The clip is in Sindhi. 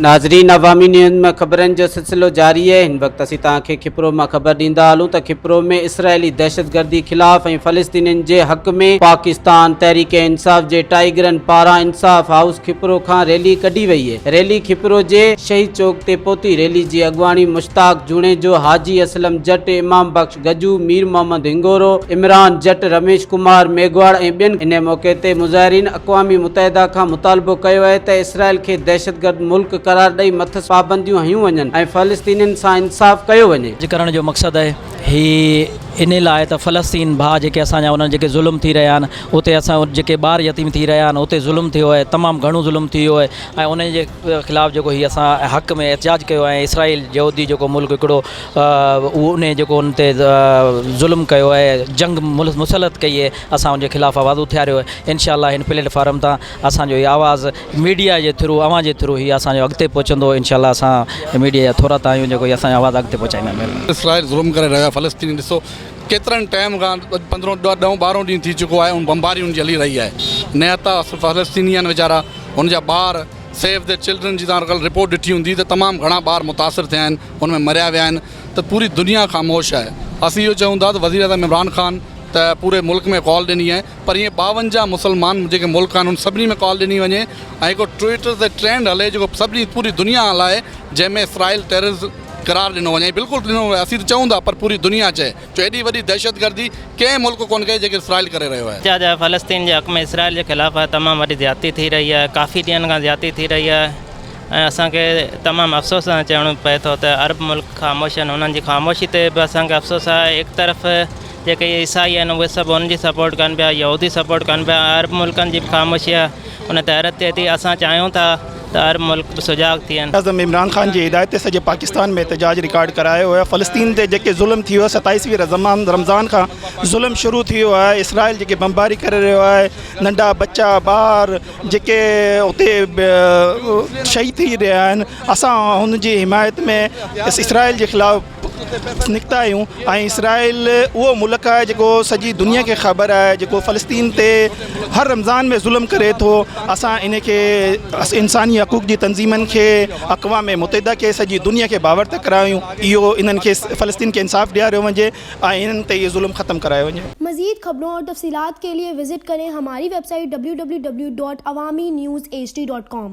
ناظرين عوامي نيوز ۾ خبرن جو سلسلو جاري آهي هن وقت اسين توهان کي کپرو مان خبر ڏيندا هلون ته کپرو ۾ اسرائيلي دهشتگردي خلاف ۽ فلسطينين جي حق ۾ پاڪستان تحريڪ انصاف جي ٽائيگرن پاران انصاف هائوس کپرو کان ريلي ڪڍي وئي ريلي کپرو جي شهيد چوڪ تي پهتي ريلي جي اڳواڻي مشتاق جوڻيجو، حاجي اسلم جٽ، امام بخش گجو، مير محمد هنگورو، عمران جٽ، رميش ڪمار ميگهواڙ ۽ ٻين انهي موقعي تي مظاهرين اقوام متحده کان مطالبو ڪيو آهي ته اسرائيل کي دهشتگرد ملڪ قرار ڏئي مٿس پابنديون هنيون وڃن ۽ فلسطينين سان انصاف ڪيو وڃي. ڪرڻ جو مقصد آهي هي انهي لاء ته فلسطين ڀاء جيڪي اسان جا انهن جيڪي ظلم ٿي رهيا آهن اتي اسان جيڪي ٻار يتيم ٿي رهيا آهن اتي ظلم ٿيو آهي تمام گهڻو ظلم ٿي ويو آهي ۽ انهي جي خلاف جيڪو هي اسان حق ۾ احتجاج ڪيو آهي ۽ اسرائيل يهودي جيڪو ملڪ هڪڙو اهو انهي جيڪو ان تي ظلم ڪيو آهي جنگ مسلط ڪئي آهي اسان ان جي خلاف آواز اٿاريو آهي انشاء الله هن پليٽ فارم تان اسان جو هي آواز ميڊيا جي ٿرو اوهان جي ٿرو هي اسان جو اڳتي پهچندو انشاء الله اسان ميڊيا جا ٿورا ٿا آهيون جيڪو هي اسان جو آواز اڳتي پهچائيندا مهرباني. اسرائيل ظلم ڪري رهيو آهي فلسطيني ڏسو ڪيترن ٽائيم کان اڄ پندرهون ڏهون ٻارهون ڏينهن ٿي چڪو آهي ان بمباري ان جي هلي رهي آهي نهتا فلسطيني آهن ويچارا ان جا ٻار سيو the children جي توهان ڪل رپورٽ ڏٺي هوندي ته تمام گهڻا ٻار متاثر ٿيا آهن ان ۾ مريا ويا آهن ته پوري دنيا خاموش آهي اسين اهو چئون ٿا ته وزير اعظم عمران خان ته پوري ملڪ ۾ ڪال ڏني آهي پر ائين ٻاونجاهه مسلمان جيڪي ملڪ آهن ان سڀني ۾ ڪال ڏني وڃي ۽ هڪ ٽوئيٽر تي ٽرينڊ هلي جيڪو سڀني پوري دنيا هلائي جنهن ۾ اسرائيل ٽيررز قرار ڏنو وڃي بلڪل ڏنو وڃي اسين ته چئون ٿا پر پوري دنيا چئي جو ايڏي وڏي دهشتگردي ڪنهن ملڪ ڪونه ڪئي جيڪي اسرائيل ڪري رهيو آهي. احتجاج آهي فلسطين جي حق ۾ اسرائيل جي خلاف آهي تمام وڏي زيادتي ٿي رهي آهي ڪافي ڏينهن کان زيادتي ٿي رهي آهي ۽ اسان کي تمام افسوس سان چوڻو پئي ٿو ته عرب ملڪ خاموش آهن انهن جي خاموشي تي به اسان کي افسوس آهي هڪ طرف جيڪي عيسائي آهن اهي سڀ ان جي سپورٽ ڪن پيا يهودي سپورٽ ڪن پيا عرب ملڪن جي به خاموشي آهي ان تي حيرت ٿئي ٿي اسان چاهيون ٿا ته عرب ملڪ به سجاڳ ٿين. اعظم عمران خان جي هدايت تي سڄي پاڪستان ۾ احتجاج رڪارڊ ڪرايو ويو فلسطين تي جيڪي ظلم ٿي ويو ستائيسوين رمضان کان ظلم شروع ٿي ويو آهي اسرائيل جيڪي بمباري ڪري رهيو آهي ننڍا ٻچا ٻار جيڪي اتي شهيد ٿي رهيا آهن اسان هن جي حمايت ۾ اسرائيل جي خلاف نڪتا آهيون ۽ اسرائيل اهو ملڪ آهي جيڪو سڄي دنيا کي خبر آهي جيڪو فلسطين تي هر رمضان ۾ ظلم ڪري ٿو اسان ان کي انساني حقوق جي تنظيمن کي اقوام متحده کي سڄي دنيا کي باور ٿا ڪرايون اهو انهن کي فلسطين کي انصاف ڏياريو وڃي ۽ انهن تي اهو ظلم ختم ڪرايو وڃي. مزيد خبرون اور تفصيلات کے لئے وزٽ ڪرين ھماري web site www.awamiNewsHD.com.